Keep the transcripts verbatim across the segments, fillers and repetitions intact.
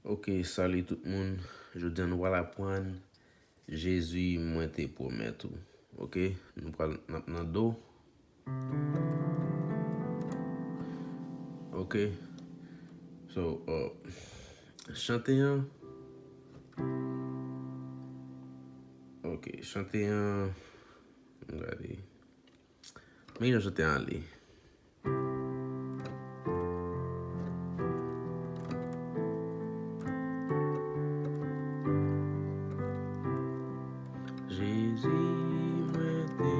Ok, salut tout moun. Jodi a nou pral aprann Jezi mwen te pwomèt ou. Ok, nou pral n ap nan do. Ok, so, uh, chante an. Ok, chante an. Gade. Men jan chante an ale. Jezi, mwen te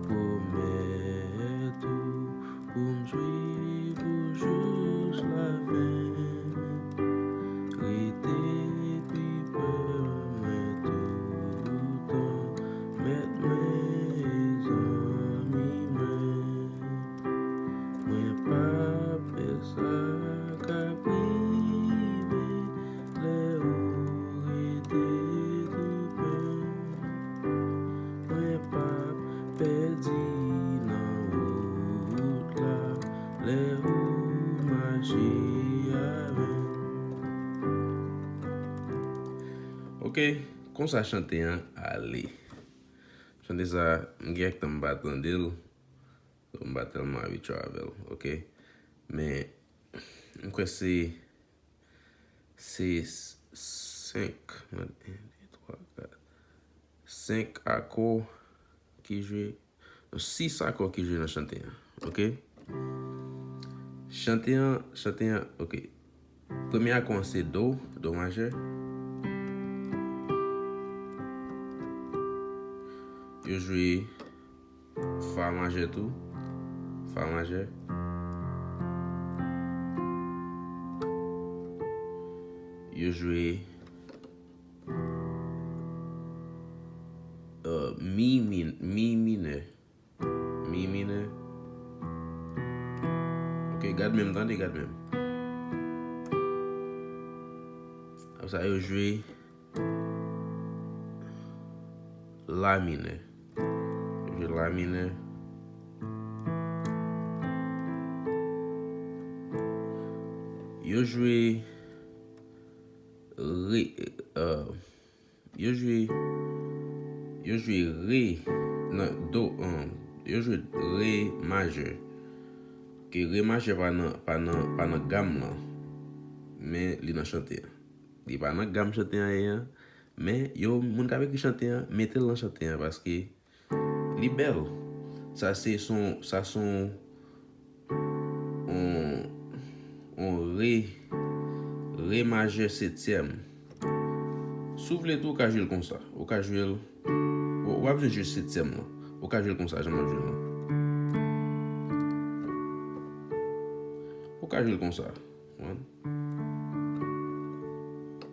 pwomèt ou pou m swiv ou jis lafen. Rete pi pre mwen toutan, Mèt mwen, zanmi mwen. Mwen p ap pè sa k ap rive lè ou rete tou pre m. Mwen p ap pèdi nan wout la lè ou mache avè m. Ok, konsa chante an ale. Chante sa, m gen kèk tan m pa tande l. M pa tèlman abitye avè l, ok? Men, m kwè se, se senk, mwen, en, de, twa, kat, senk akò ki jwe, non, sis akò ki jwe nan chante an, ok? Chante an, chante an, ok. Premye akò an se do, do majè. Yo jwe fa majè tou, fa majè. Yo jwe, euh, mi min-, mi minè. Mi minè. Ok, gad menm, tande, gad menm. Apre sa, yo jwe la minè. Yo jwe la minè. Yo jwe re, euh, Yo jwe, yo jwe re nan do, um, yo jwe re majè. Ke re majè pa nan, pa nan, pa nan gam lan. Men li nan chante an. Li pa nan gam chante an ye an. Men yo, moun k ap ekri chante an, mete l nan chante an paske li bèl. Sa se son, sa son, on, on re, re majè setyèm. Si w vle tou, ou ka jwe l konsa. Ou ka jwe l, ou, ou pa bezwen jwe setyèm lan. Ou ka jwe l konsa, jan m ap jwe l lan. Ou ka jwe l konsa. Konprann?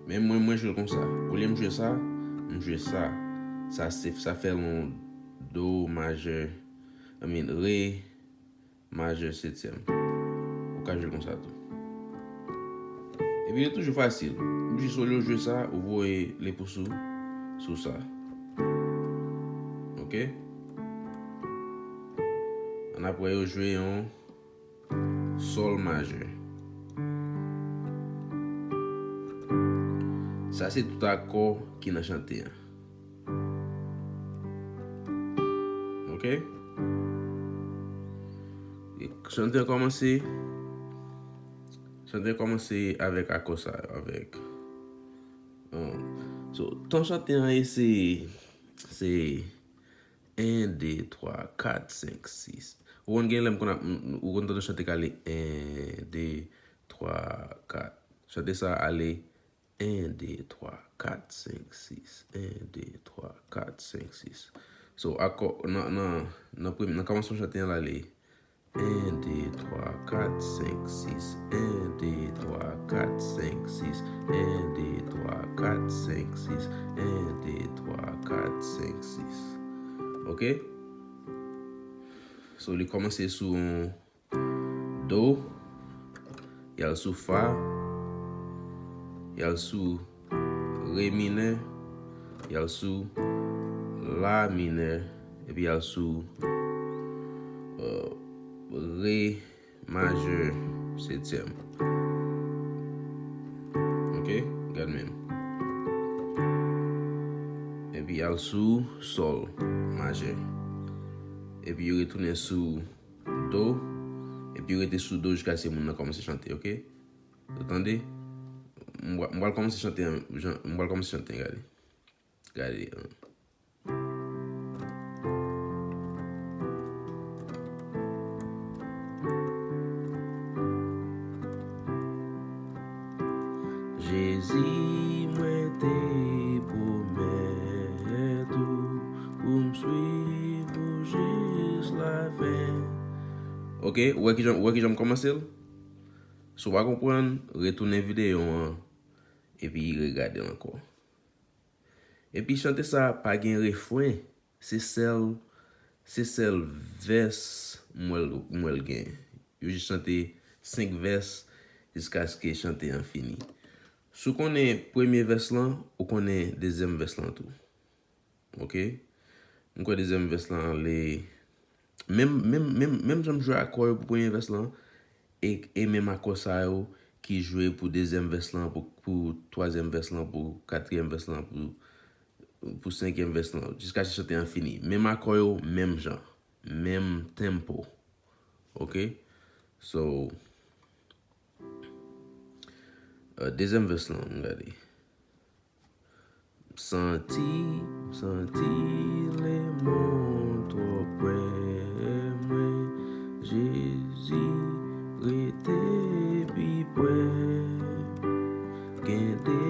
Men mwen, mwen jwe l konsa. Olye m jwe sa, m jwe sa. Sa se, sa fè l yon do majè, I mean, re majè setyèm. Ou ka jwe l konsa tou. Epi li toujou fasil. Ou jis olye w jwe sa, ou voye lepous ou sou sa. Ok? Annapre yo jwe yon sòl majè. Sa se tout akò ki nan chante an. Ok? E chante an kòmanse, chante an kòmanse avèk akò sa yo, avèk, um, so, ton chante an ye se, se en, de, twa, kat, senk, sis. Ou konn gen lè m konn ap, m, ou konn tande chante k ale en, de, twa, kat. Chante sa ale en, de, twa, kat, senk, sis. En, de, twa, kat, senk, sis. So, akò, nan, nan, nan premye, nan kòmansman chante an la, li en, de, twa, kat, senk, sis. En, de, twa, kat, senk, sis. En, de, twa, kat, senk, sis. En, de, twa, kat, senk, sis. Ok? So, li kòmanse sou yon do, y al sou fa, y al sou re minè, y al sou la minè, epi y al sou, euh, re majè setyèm. Ok? Gad menm. Epi al sou sòl majè. Epi retounen sou do. Epi rete sou do jiskaske moun nan kòmanse chante, oke? Ou tande? M pral kòmanse chante, m pral kòmanse chante, gade. Gade. Jezi, mwen te pwomèt ou pou m swiv ou jis lafen. Oke, ou wè kijan, ou wè kijan m kòmanse l? Si w pa konprann, retounen videyo an epi regade l ankò. Epi chante sa a pa gen refren. Se sèl, se sèl vès m wè l, m wè l gen. Yo jis chante senk vès jiskaske chante an fini. Si w konnen premye vès lan, ou konnen dezyèm vès lan tou. Oke? M kwè dezyèm vès lan ale menm, menm, menm, menm jan m jwe akò yo pou premye vès lan, e, e menm akò sa yo ki jwe pou dezyèm vès lan, pou, pou twazyèm vès lan, pou katriyèm vès lan, pou, pou senkyèm vès lan, jiskaske chante an fini. Menm akò yo, menm jan, menm tempo. Oke? So, euh, dezyèm vès lan, ann gade. M santi, m santi lemonn twò prè mwen. Jezi, rete pi prè. Gen de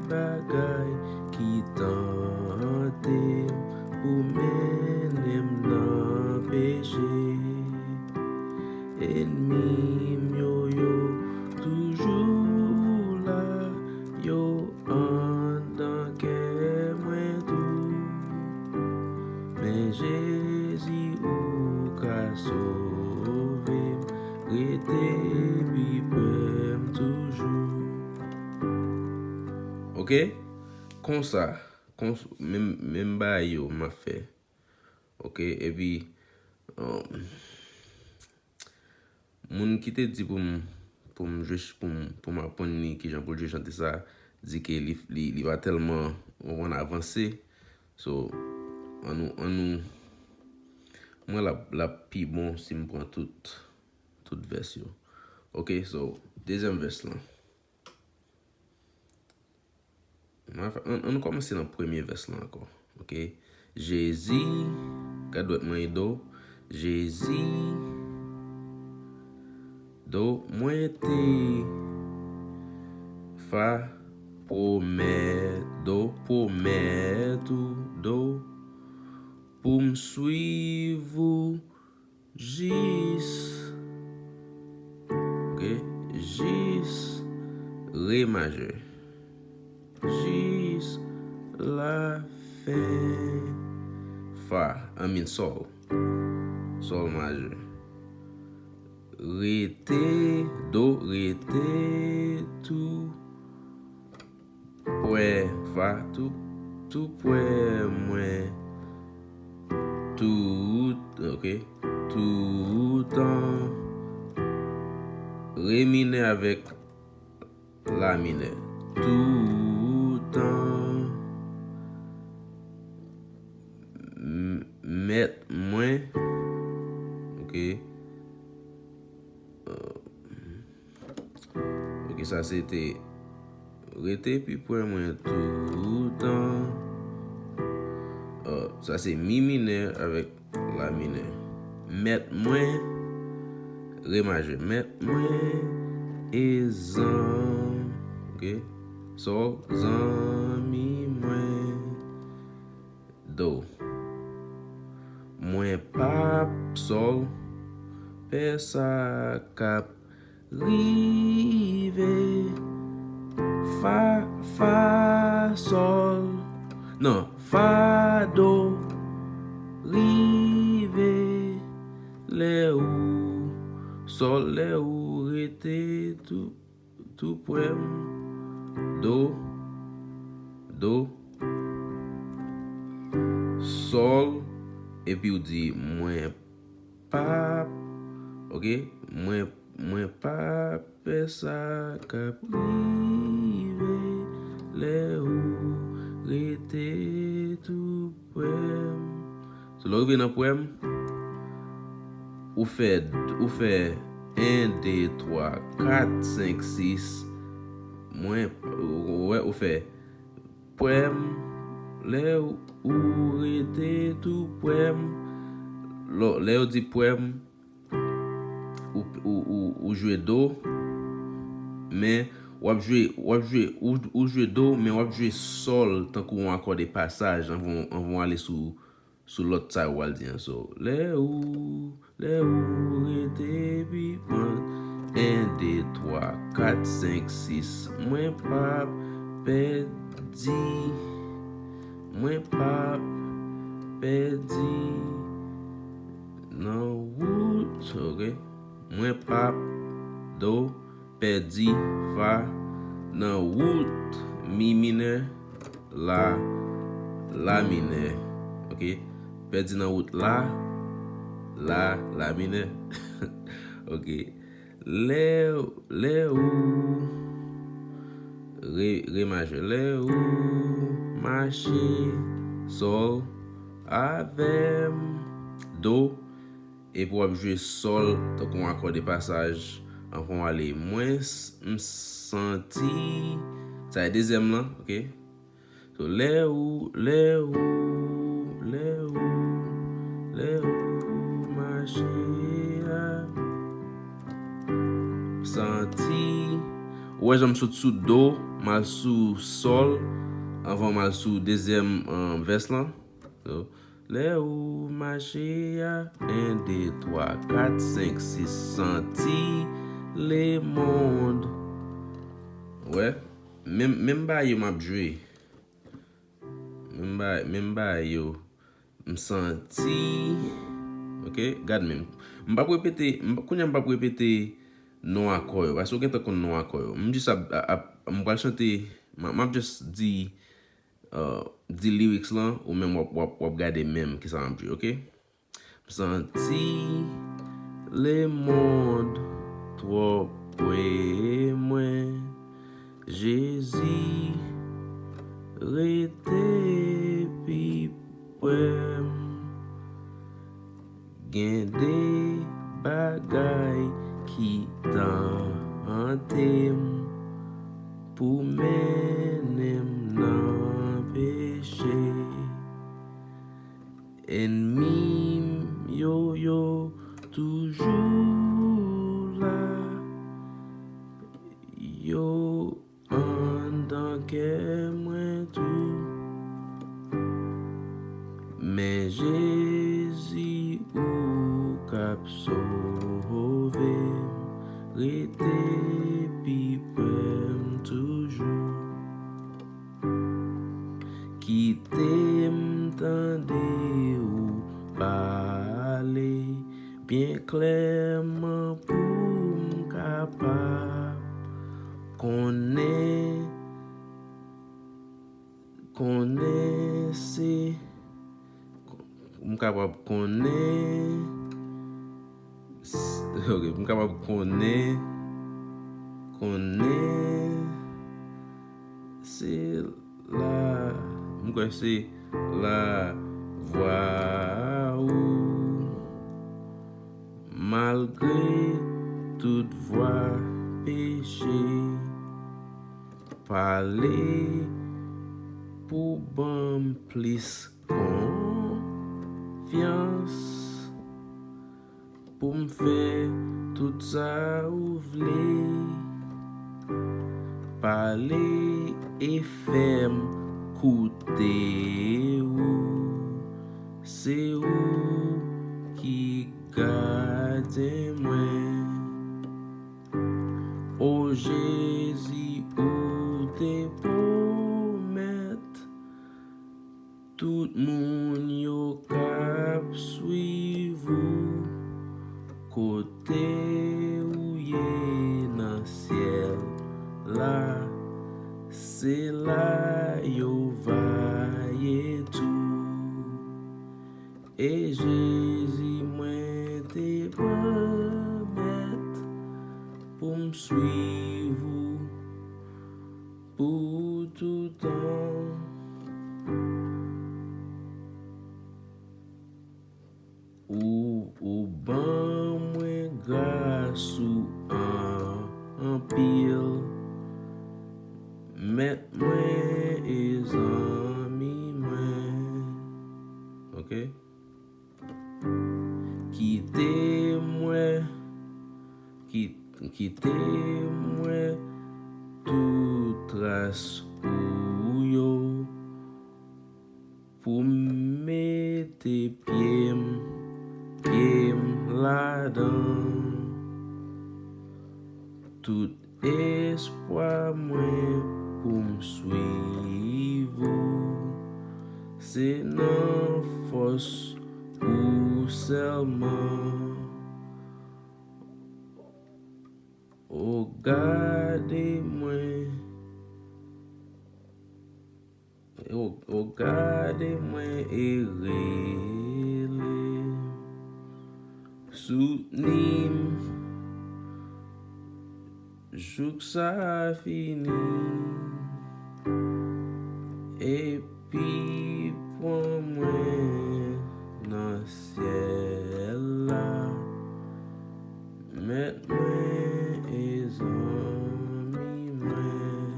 bagay ki tante m pou mennen m nan peche. Ènmi m yo, yo toujou la, yo anndan kè mwen tou. Men Jezi, ou ka sove m, rete pi prè m toujou. Oke? Konsa, kons-, menm, menm bagay yo m ap fè. Oke, epi, um, moun ki te di pou m, pou m jwe ch-, pou m, pou m aprann li kijan pou l jwe chante sa, di ke li, li, li pa tèlman, ou konprann, avanse. So, ann nou, ann nou, mwen l ap, l ap pi bon si m pran tout, tout vès yo. Oke, so, dezyèm vès lan. Ann, ann kòmanse nan premye vès lan ankò. Oke? Jezi, gad dwèt mwen, do. Jezi, do, mwen te, fa, pwomèt, do, pwomèt ou, do, pou m swiv ou, jis, oke, jis re majè, jis lafen, fa, I mean, sòl, sòl majè, rete, do, rete tou prè, fa, tou, tou prè mwen. Tout, oke. Toutan. Re minè avèk la minè. Toutan. M-, mèt mwen. Oke. Euh, oke, sa se te rete pi prè mwen toutan. Euh, sa se mi minè avèk la minè. Mèt mwen, re majè. Mèt mwen, e zan-, oke. Sòl, zanmi mwen. Do. Mwen p ap sòl, pè sa k ap rive. Fa, fa, sòl, non, fa, do, rive. Lè ou sòl, lè ou rete tou tou prè m, do, do, sòl, epi w di, mwen p ap, oke, mwen, mwen p ap pè sa k ap rive, lè ou rete tou prè m. So, lè w rive nan prè m, ou fè, ou fè en, de, twa, kat, senk, sis. Mwen, ou wè, ou fè prè m, lè ou rete tou prè m. Lò, lè yo di prè m, ou, ou, ou, ou jwe do, men w ap jwe, w ap jwe, ou, ou jwe do, men w ap jwe sòl tankou yon akò de pasaj anvan, anvan w ale sou, sou lòt sa yo w al di an. So, lè ou, lè ou rete pi pran, en, de, twa, kat, senk, sis, mwen p ap pèdi, mwen p ap pèdi nan wout, ok? Mwen p ap do, pèdi, fa, nan wout, mi minè, la, la minè, ok? Pèdi nan wout la, la, la minè, ok? Lè, lè ou, re, re majè, lè ou mache, sòl, avè m, do, epi w ap jwe sòl tankou yon akò de pasaj anvan w ale. Mwen s-, m santi, sa e dezyèm lan, ok? So, lè ou, lè ou, lè ou, lè ou mache a, santi, ou wè jan m sot sou do, m al sou sòl, anvan m al sou dezyèm, um, vès lan. So, lè ou mache a, en, de, twa, kat, senk, sis, santi lemonn. Wè, menm, menm bagay yo m ap jwe. Menm bagay, menm bagay yo. M santi. Ok, gad menm. M p ap repete, m p, kounye a m p ap repete non akò yo, paske w gentan konn non akò yo. M jis ap, ap, ap, m pral chante, m, m ap just di, uh, di lyrics lan, ou menm w ap, w ap, w ap gade menm kisa m ap jwe, ok? M santi lemonn twò pre mwen. Jezi rete pi pre m. Gen de bagay ki tante m pou mennen m nan peche. Ènmi m yo, yo toujou la. Yo anndan kè mwen tou. Men Jezi ou k ap sove m, rete pi pre m toujou. Kite m tande ou pale byen klèman pou m kapab konnen, konnen se, m kapab konnen, s-, ok, m kapab konnen, konnen se la, m kwè se la vwa ou, malgre tout vwa peche. Pale pou ban m plis konfyans, pou m fè tout sa ou vle. Pale e fè m koute ou. Se ou ki gadyen mwen. O Jezi, ou te pwomèt tout moun yo k ap swiv ou, kote ou ye nan syèl la, se la yo va ye tou. E Jezi, mwen te pwomèt pou m swiv ou pou tout tan. Ou, ou ban mwen gras ou an, anpil. Mèt mwen e zanmi mwen. Ok? Kite mwen, ki-, kite mwen tout tras ou yo pou m mete pye m, pye m ladan. Tout espwa mwen pou m swiv ou, se nan fòs ou sèlman. O gade mwen, o, o gade mwen e rele m. Soutni m jouk sa fini. Epi pran mwen nan syèl la. Mèt mwen e zanmi mwen.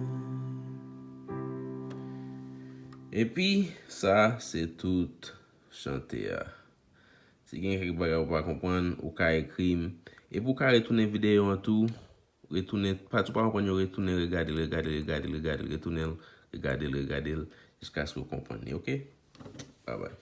Epi, sa se tout chante a. Si gen kèk bagay ou pa konprann, ou ka ekri m. Epi ou ka retounen videyo an tou. Retounen, pati ou pa konprann yo, retounen regade l, regade l, regade l, regade l, retounen l, regade l, regade l, jiskaske ou konprann li, ok? Babay.